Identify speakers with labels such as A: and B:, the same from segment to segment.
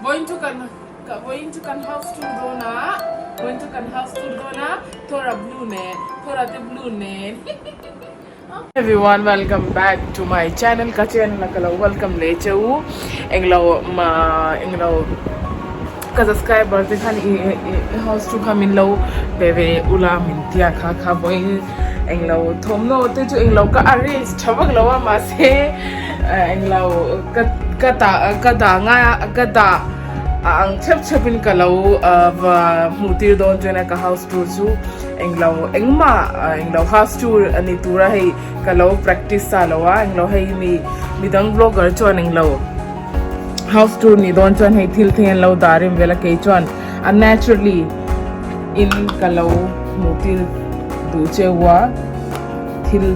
A: Vawiin chu kan vawiin chu kan house tour dawn a, vawiin chu kan house tour dawn a, Thora blue nen, Thora te blue nen Everyone welcome back to my channel ka channel a ka lo welcome leh che u englo englo ka subscriber te khan i i house tour kha min lo pe ve ula min tia kha kha vawiin englo thawmhnaw te chu englo ka arrange tha vak lo a mahse englo ka ka dah ka dah ngai a ka dah a ang chhep chhep in ka lo va hmuh tir dawn chuan a ka house tour chu englo engmah englo house tour a ni tura hei ka lo practice sa lo a englo hei mi midang vlogger chuan englo house tour ni dawn chuan hei thil theng an lo dah rem vel a kei chuan a naturally in ka lo hmuh tir duh cheu a thil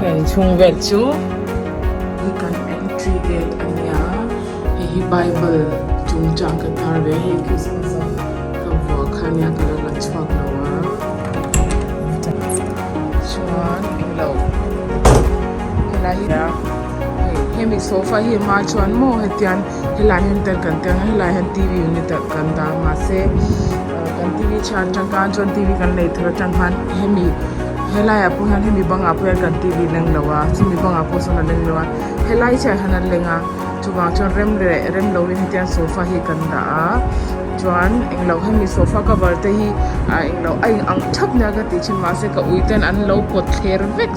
A: ka inchhung vel chu hi kan entry gate a nia hei hi bible chungchang ka tar ve a hei christmas a ka vuah kha nia ka la la chhuak lo a chuan englo helai hi hei hemi sofa hi hma chuan maw hetiang helai hian tel kan tel a helai hian T V unit ah kan dah a mahse kan T V chhiar atang khan chuan T V kan lei thar atang khan hemi helai ah pawh hian hemi bangah pawh hian kan T V leng lo a chumi bangah pawh sawn a leng lo a helai chiah hian a leng a chuvang chuan rem leh rem lo in hetiang sofa hi kan dah a chuan englo hemi sofa cover te hi ah englo a in ang thap nia ka tih thin mahse ka ui ten an lo pawt thler vek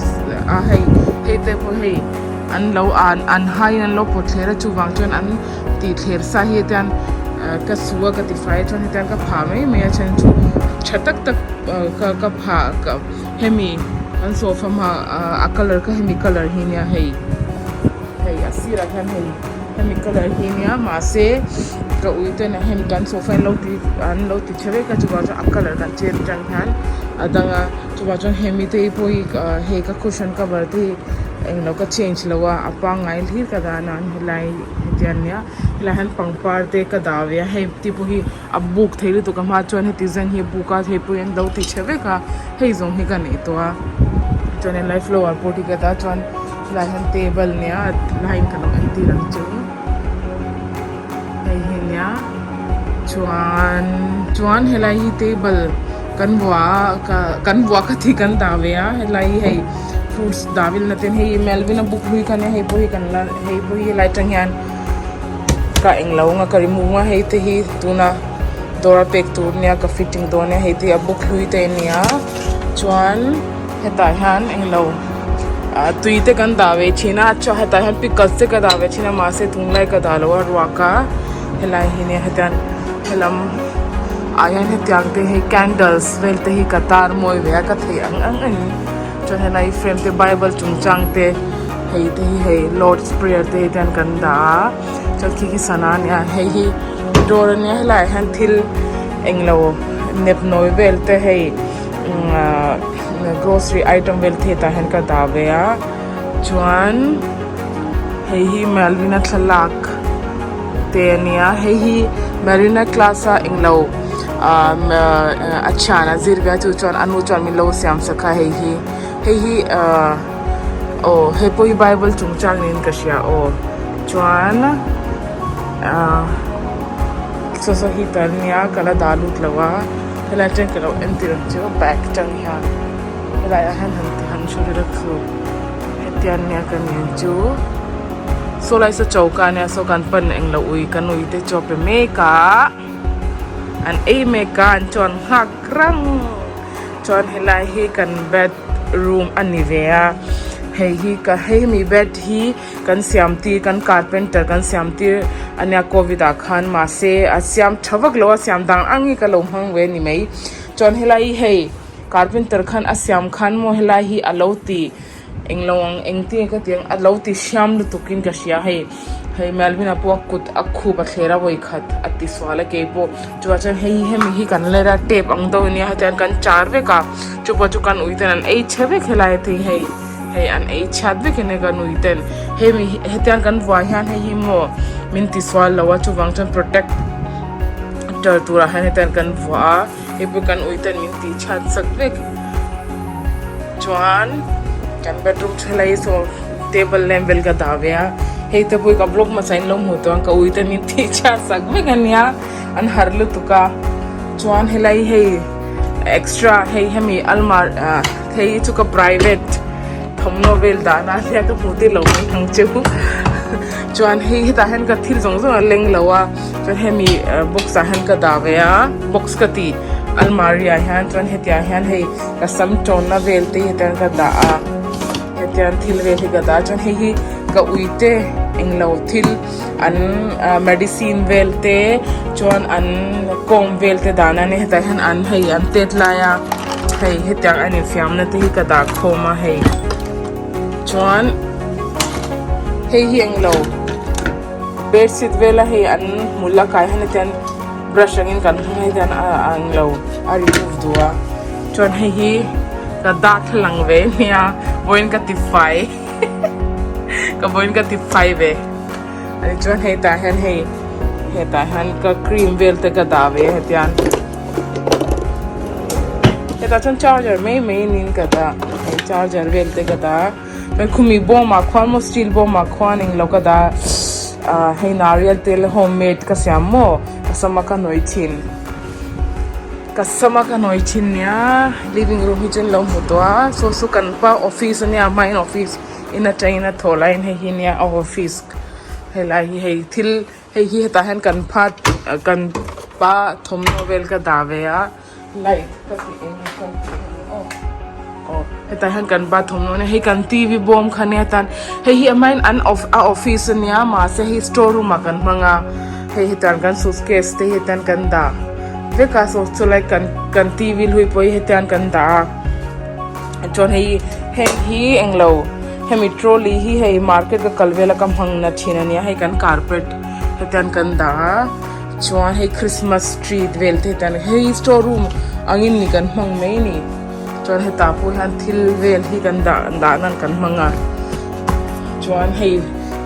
A: a hei hei te pawh hei an lo an an hai in an lo pawt thler a chuvang chuan an tih thler sa hi hetiang ka su a ka ti fai a chuan hetiang ka phah mai mai a then chu tha tak tak ka ka phah ka hemi an sofa hma a colour kha hemi colour hi nia hei hei a sirah hian hei hemi colour hi nia mahse ka ui ten a hemi kan sofa in lo ti an lo ti tha vek a chuvang chuan a colour kan chen atang hian a dang a chuvang chuan hemi te hi pawh hi hei ka cushion cover te hi englo ka change lo a a pangngai hlir ka dan a helai hetiang ania helai hian pangpar te ka dah ve a hei te pawh hi a buk thei lutuk a hma chuan heti zan hi a buk a hei pawh hi an lo ti chhe vek a hei zawng hi ka nei tawh a chuan helai flower pot hi ka dah a chuan helai hian table nia line ka lo entir ang chu hei hi nia chuan chuan helai hi table kan vuah a ka kan vuah ka ti kan dah ve a helai hi hei fruits dah vil na ten hei Melvin a book hlui kha nia hei pawh hi kan la hei pawh hi helai atang hian ka englo anga ka remove a hei te hi tuna dawr a pek tur nia ka fitting dawn nia hei te hi a book hlui te ania chuan hetah hian englo ah tui te kan dah ve thin a chuan hetah hian pickles te ka dah ve thin a mahse tunlai ka dah lo a ruak a helai hi nia hetiang helam ah hian hetiang te hi candles vel te hi ka tar mawi ve a ka theih ang ang ang in chuan helai frame te bible chungchang te hei te hi hei lord's prayer te hi te hian kan dah a chuan khi khi sana a nia hei hi dawr a nia helaiah hian thil englo nepnawi vel te hei ah grocery item vel te hetah hian ka dah ve a chuan hei hi Melvin-a thlalak te a nia hei hi Melvin-a class a englo ah a thian a zir ve a chu chuan a nu chuan min lo siam sak a hei hi hei hi ah aw hei pawh hi bible chungchang niin ka hria aw chuan ah saw saw heater ania ka la dah lut lo a helai atang ka lo entir ang chu bag atang hian helai ah hian han ti han hru rilru chu hetiang nia kan en chu saw lai saw choka ania saw kan pan englo ui kan ui te chu a pe mek a an ei mek a an chuan nghak rang chuan helai hi kan bedroom a ni ve a hei hi ka hei hemi bed hi kan siam tir kan carpenter kan siam tir ania covid ah khan mahse a siam tha vak lo a siam dang ang hi ka lo hmang ve a ni mai chuan helai hi hei carpenter khan a siam khan maw helai hi a lo ti englo ang engtin nge ka tih ang a lo ti hriam lutuk in ka hria hei hei Melvin a pawh a kut a khup a thler a vawikhat a ti sual a keipawh chuvang chuan hei hi hemi hi kan let a tape ang deuh ania hetiang kan char vek a chupawh chu kan ui ten an ei chhe vek helai te hi hei hei an ei chhiat vek ania kan ui ten hemi hetiang kan vuah hian hei hi maw min ti sual lo a chuvang chuan protect tar turah hian hetiang kan vuah a. Hei pawh kan ui ten min tih chhat sak vek chuan kan bedroom thelai saw table lamp vel ka dah ve a. Hei te pawh hi ka vlog hmasa in lo hmuh tawh ang ka ui te min tih chhiat sak vek ania an harh lutuk a chuan helai hei extra hei hemi almar ah hei hi chu ka private thawmhnaw vel dahna ania ka hmuh tir lo mai ang cheu chuan hei hetah hian ka thil zawng zawng a leng lo a chuan hemi box ah hian ka dah ve a box ka tih almari ah hian chuan hetiang hian hei ka sam tawnna vel te hi hetiang ka dah a hetiang thil vel hi ka dah a chuan hei hi ka ui te englo thil an medicine vel te chuan an kawm vel te dahna ania hetah hian an hei an tet lai a hei hetiang an infiamna te hi ka dah khawm a hei chuan hei hi englo bedsheet vela hei an hmul a kai hian hetiang brush angin kan hmang a hetiang a englo a remove duh a chuan hei hi ka darthlalang ve ania vawiin ka ti fai. Ka vawiin ka ti fai ve ani chuan hei tah hian hei hetah hian ka cream vel te ka dah ve a hetiang hetah chuan charger mai mai niin ka dah hei charger vel te ka dah chuan khumi bawm ah khuan maw steel bawm ah khuan englo ka dah ah hei nariyal tel home made ka siam maw ka sama ka hnawih thin. Ka sama ka hnawi thin nia living room hi chu an lo hmu tawh a saw saw kan pa office ania hmain office in atangin a thaw laiin hei hi nia a office helai hi hei thil hei hi hetah hian kan phat kan pa thawmhnaw vel ka dah ve a light ka tih eng ka tih eng aw aw hetah hian kan pa thawmhnaw ania hei kan t v bawm kha nia tan hei hi a hmain an of a office ania mahse hei store room ah kan hmang a hei hetan kan suitcase te hi hetan kan dah. Vek a saw chu lai kan kan T V hlui pawh hi hetiang kan dah a chuan hei heng hi englo hemi trolley hi hei market ka kal vela ka hmang na thin ania hei kan carpet hetiang kan dah a chuan hei christmas tree vel te hetiang hei store room angin ni kan hmang mai a ni chuan hetah pawh hian thil vel hi kan dah dah nan kan hmang a chuan hei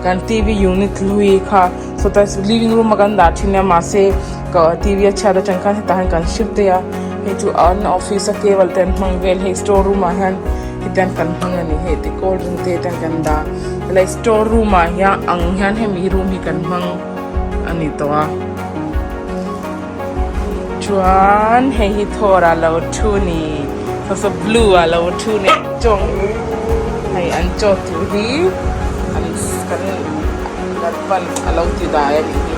A: kan T V unit hlui kha sawta living room a kan dah thin a mahse. Ka tv a chhiat atang khan hetah hian kan hrilh daih a hei chu an office a cable te an hmang vel hei store room ah hian hetiang kan hmang a ni hei te cold drink te hetiang kan dah helai store room ah hian ang hian hemi room hi kan hmang a ni tawh a chuan hei hi thawr ah lo thu ni saw saw blue ah lo thu ni chawng hei an chaw tur hi an kan kan pan a lo ti dai a nih hi.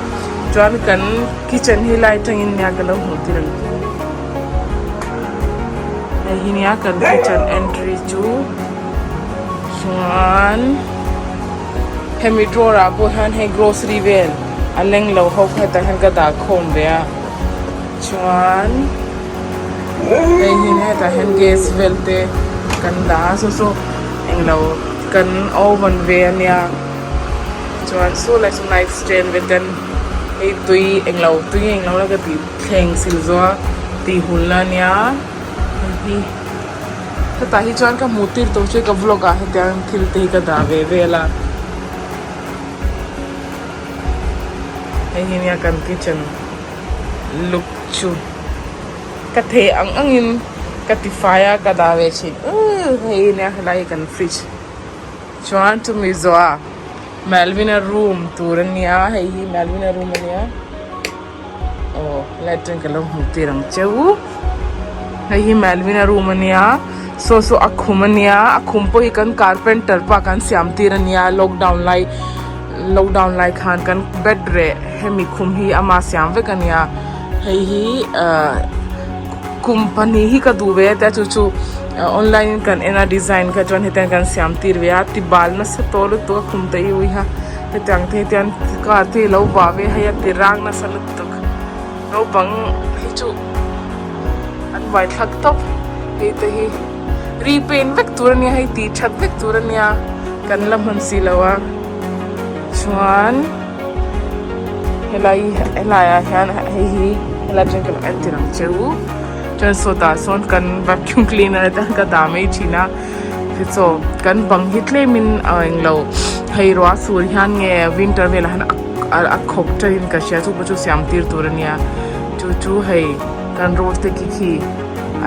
A: Chuan kan kitchen hi lai atangin nia ka lo hmuh tir ang chu. Hei hi nia kan kitchen entry chu chuan hemi drawer ah pawh hian hei grocery vel a leng lo ho kha hetah hian ka dah khawm ve a chuan hei hi nia hetah hian gas vel te kan dah a saw saw englo kan oven ve ania. Chuan saw lai saw knife stand ve ten hei tui englo tui englo la ka tih thleng sil zawh a tih hun la ania hei hi hetah hi chuan ka hmuh tir tawh chu ka vlog ah hetiang thil te hi ka dah ve vel a hei hi nia kan kitchen look chu ka thei ang ang in ka ti fai a ka dah ve thin uuh hei nia helai hi kan fridge. Chuan chumi zawhah Melvin-a room tur a nia hei hi Melvin-a room a nia aw light eng ka lo hmuh tir ang cheu hei hi Melvin-a room a nia saw saw a khum a nia a khum pawh hi kan carpenter pa kan siam tir a nia lockdown lai lockdown lai khan kan bed reh hemi khum hi ama siam vek a nia hei hi ahh. Kum pahnih hi ka duh ve a tia chu chu online in kan en a design kha chuan hetiang kan siam tir ve a ti bal nasa tawh lutuk a khum te i ui ha hetiang te hian car te hi lo vah ve hei a ti rang nasa lutuk naupang hi chu an vai thlak tawp hei te hi repaint vek tur ania hei tih that vek tur ania kan la hman si lo a chuan. Helai helai ah hian hei hi helai atang ka lo entir ang che u chuan sawtah sawn kan vacuum cleaner te ka dah mai thin a tichuan kan bang hi tlem in a englo hei ruah sur hian nge winter velah hian a khawk teuh in ka hria chu pawh chu siam tir tur ania chu chu hei kan rose te khi khi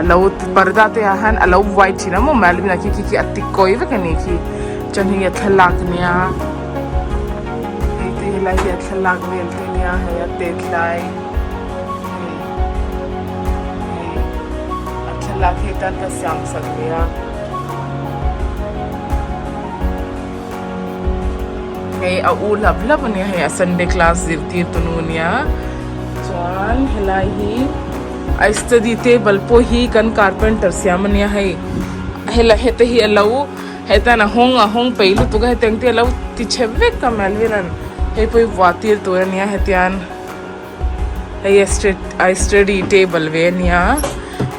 A: alo parda te ah hian alo vuai thin a maw malvin ah khi khi khi a ti kawi vek a ni khi chuan hei a thlalak ania. Helai hi a thlalak vel te nia hei a tet lai hei hei a thlalak hi tan ka siam sak ve a. Hei a u hlap hlap ania hei a sunday class zirtir tu nu ania chuan helai hi a study table pawh hi kan carpenter siam ania hei hela heta hi alo hetan a hawng a hawng peih lutuk a hetiang te alo ti chhe vek a Melvin-a'n hei pawh hi vuah tir tur ania hetian hei a study table ve ania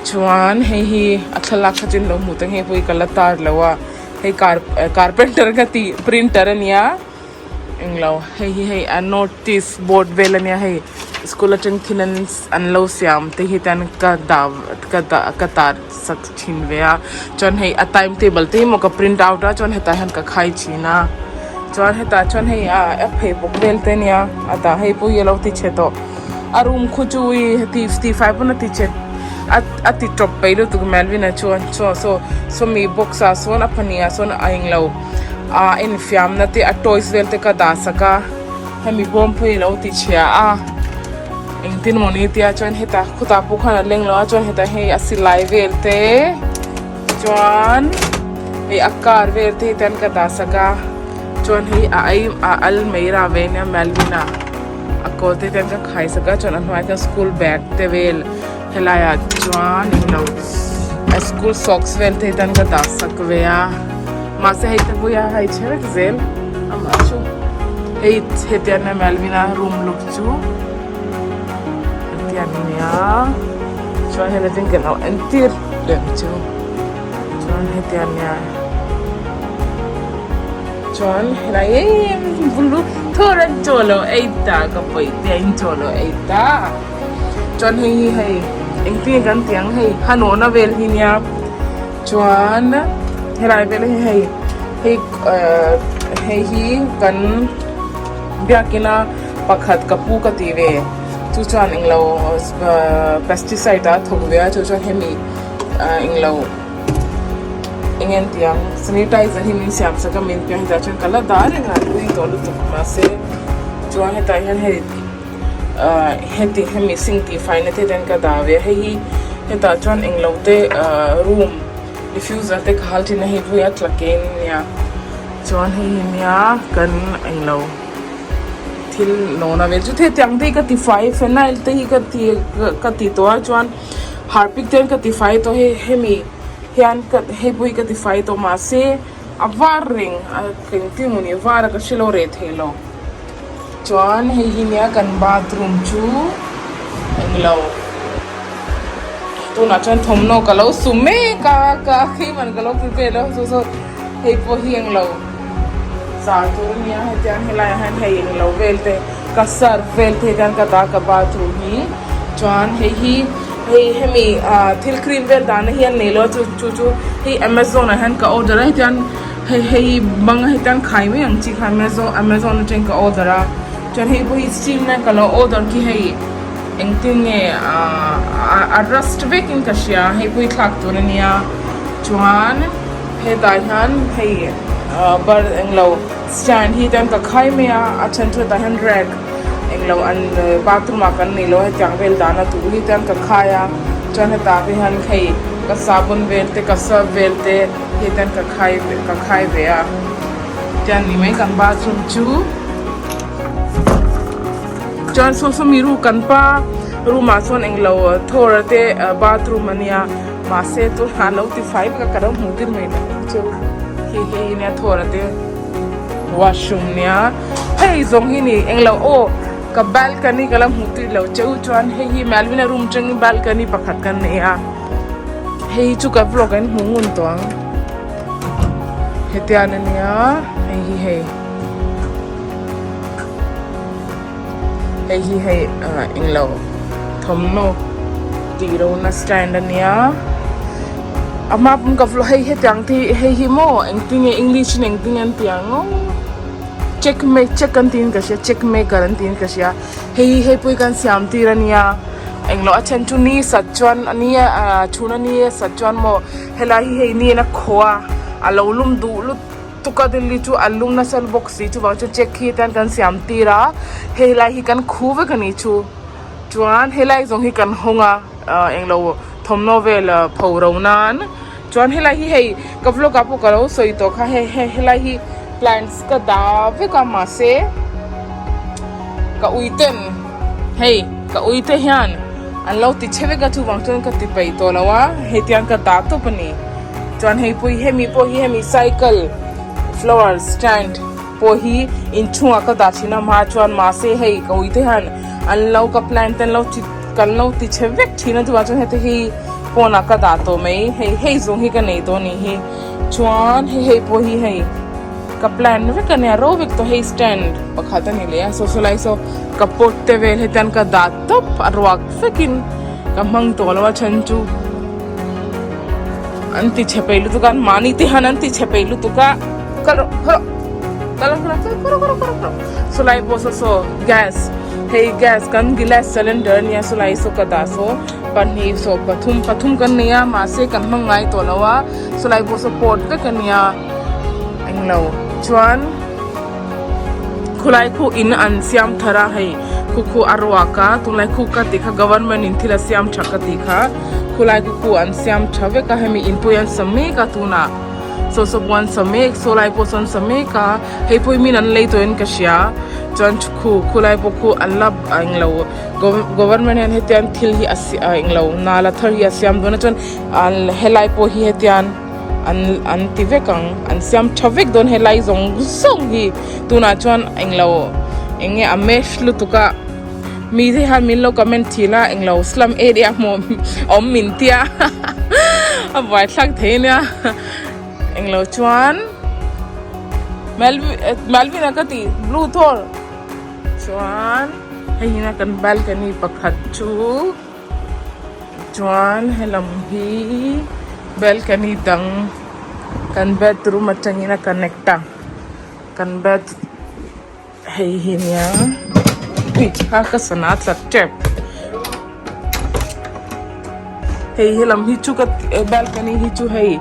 A: chuan hei hi a thlalak kha chu in lo hmuh te hei pawh hi ka la tar lo a. Hei car carpenter ka tih printer ania englo hei hi hei a notice board vel ania hei school atang thil an an lo siam te hi tan ka dah ka dah ka tar sak thin ve a chuan hei a time table te hi maw ka print out a chuan hetah hian ka khai thin a chuan hetah chuan hei a a pheikhawk vel te ania a dah hei pawh hi a lo ti chhe tawh a room khu chu ih heti tifai pawn a ti chhe. A ti tawp peih lutuk Melvin-a chuan chuan saw sawmi box ah sawn a pahnih ah sawn a englo ah enfiamna te a toys vel te ka dah sak a hemi bawm phei alo ti chhia a engtin maw ni tia chuan hetah khutah pawh khan a leng lo a chuan hetah hei a silai vel te chuan hei a car vel te hi tan ka dah sak a chuan hei a ai a al mai rah ve ania Melvin-a. A kawl te hian ka khai sak a chuan a hnuaiah khian school bag te vel helai ah chuan englo a school socks vel te hian ka dah sak ve a mahse hei te pawh hi a hai chhe vek zel amah chu hei hetiang a Melvin-a room look chu hetiang a nia chuan hei la tin kan lo entir lem chu chuan hetiang a nia. Chuan helai em bul thur an chaw lo ei ta ka pawi te a in chaw lo ei ta chuan hei hi hei engtin nge kan tih ang hei hanawhna vel hi nia chuan helai vel hi hei hei ehh hei hi kan biakin a pakhat ka pu ka tih ve chu chuan englo pesticide a thawk ve a chu chuan hemi ah englo. Eng en tih ang sanitizer hi min siam sak a min piah hetah chuan ka la dah reng a hlui tawh lutuk mahse chuan hetah hian hei ah heti hemi sink tih faina te hian ka dah ve a hei hi hetah chuan englo te ah room diffuser te ka hal thin a hei pawh hi a tla kein ania chuan hei hi nia kan englo thil nawna vel chu hetiang te hi ka ti fai phenyl te hi ka ti ka ti tawh a chuan. Harpic te ka tifai tawh hei hemi hian ka hei pawh hi ka tifai tawh mahse a var reng a engtin emaw ni var a ka hrelo reh theilo chuan hei hi nia kan bathroom chu englo tunah chuan thawmhnaw ka lo su mek a ka keiman ka lo prepare a chu chu hei pawh hi englo zar tur ania hetiang helaiah hian hei englo vel te. Ka serve vel thei hian ka dah ka bathroom hi chuan hei hi hei hemi ah thil cream vel dahna hi an nei lo a chu chu chu hei amazon ah hian ka order a hetiang hei hei bang a hetiang khai mai ang chi kha amazon amazon atangin ka order a chuan hei pawh hi steam na ka lo order khi hei engtin nge ah a rust vekin ka hria hei pawh hi thlak tur ania chuan hetah hian hei ah bar englo. Stand hi chuan ka khai mai a, a then chu hetah hian rack englo an bathroom ah kan neilo hetiang vel dahna tur hi chuan ka khai a chuan hetah te hian hei ka sabun vel te ka surf vel te hei chuan ka khai ka khai ve a chuan ni mai kan bathroom chu chuan saw saw mi ru kan pa room ah chuan englo thawr te bathroom ania mahse tunah lo ti fai vek a ka lo hmuh tir mai lo chu hei hei nia thawr te. Washroom nia hei zawng hi ni englo aw ka balcony ka la hmuh tui lo cheu chuan hei hi Melvin a room atangin balcony pakhat kan nei a hei chu ka vlog ah in hmuh ngun tawh ang hetiang ania hei hi hei hei hi hei ah englo thawmhnaw tih lohna stand ania a hma pawm ka vlog hei hetiang te hi hei hi maw engtin nge english in engtin nge an tih ang aw check me check an tiin ka hria check maker an tiin ka hria hei hi hei pawh hi kan siam tir ania englo a then chu ni sat chuan nia ah chhun ania sat chuan maw helai hi hei ni in a khaw a a lo lum duh lutuk. lutuk a Delhi chu a lum nasa bawk si chuvang chu check hi tan kan siam tir a hei lai hi kan khu vek a ni chu chuan helai zawng hi kan hawng a ah englo thawmhnaw vel pho ro nan chuan helai hi hei ka vlog ah pawh ka lo sawi tawh kha hei hei helai hi plants ka dah vek a mahse ka ui ten hei ka ui te hian an lo ti che vek a chuvang chuan ka ti peih tawh lo a hetiang ka dah tawp a ni chuan hei pawh hi hemi pawh hi hemi cycle flower stand pawh hi inchhungah ka dah thin a hma chuan mahse hei ka ui te hian an lo ka plant te an lo ti kan lo ti chhe vek thin a chuvang chuan heti hi pawnah ka dah tawh mai hei hei zawng hi ka nei tawh a nih hi chuan hei hei pawh hi hei ka plant vek a nia ro vek tawh hei stand pakhat a ni leh a saw saw lai saw ka pot te vel hetiang ka dah tawp a ruak vekin ka hmang tawh lo a then chu an ti chhe peih lutuk a mahni te hian an ti chhe peih lutuk a kal rawh kal rawh kal rawh kal rawh kal rawh kal rawh saw lai pawh saw saw gas hei gas kan gas cylinder ania saw lai saw ka dah saw pahnih saw pathum pathum kan nei a mahse kan hmang ngai tawh lo a saw lai pawh saw pawt vek ania englo chuan khulai khu in an siam thar a hei khu khu a ruak a tunlai khu ka tih kha government in thil a siam tha ka tih kha khulai khu khu an siam tha vek a hemi in pawh hi an sa mek a tunah saw saw pawh an sa mek saw lai pawh saw an sa mek a hei pawh hi min an lei tawh in ka hria chuan khu khulai pawh khu an la englo government hian hetiang thil hi a englo nala thar hi a siam dawn a chuan helai pawh hi hetiang. An an ti vek ang an siam tha vek dawn helai zawng zawng hi tunah chuan englo eng nge a mesh lutuk a mi te hian min lo comment thin a englo slum area hmuh awm min tia a buaithlak thei ania englo chuan Melvin a ka ti blue thawr chuan hei hi na kan balcony pakhat chu. Chuan helam hi balcony dang kan bedroom atangin a connect a kan bed hei hi nia ui kha ka sana tlat tep hei helam hi chu ka balcony hi chu hei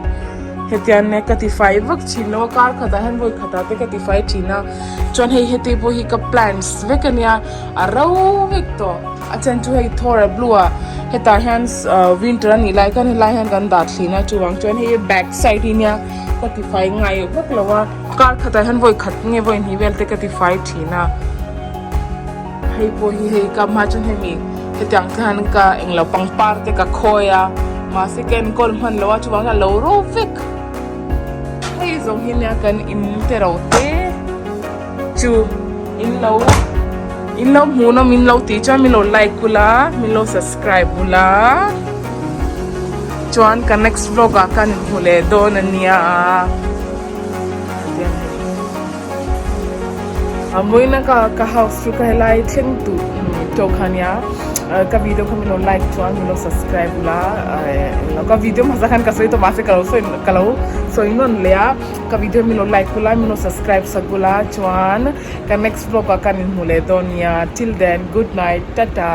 A: hetiang nia ka tifai vak thin lo a kar khatah hian vawi khatah te ka tifai thin a chuan hei heti pawh hi ka plants vek ania a ro vek tawh. A then chu hei thawr a blue ah hetah hian ahh winter a nih lai khan helai hian kan dah thlin a chuvang chuan hei back side hi nia ka tifai ngai vak lo a kar khatah hian vawi khat nge vawi hnih vel te ka tifai thin a hei pawh hi hei ka hma chuan hemi hetiang te hian ka englo pangpar te ka khawi a mahse ka enkawl hman lo a chuvang chuan a lo ro vek hei zawng hi nia kan in te ro te. Chu in lo in lo hmuh nawm in lo tih chuan min lo like ula min lo subscribe ula chuan ka next vlog ah khan in hmu leh dawn a nia a vawiin a ka ka house chu ka helai thleng duh tawh kha nia ka video kha min lo like chuan min lo subscribe ula ka video hmasa khan ka sawi tawh mahse ka lo sawi ka lo sawi nawn leh a. Ka video min lo like ula min lo subscribe sak ula chuan ka next vlog ah kan inhmu leh dawn nia till then good night tata.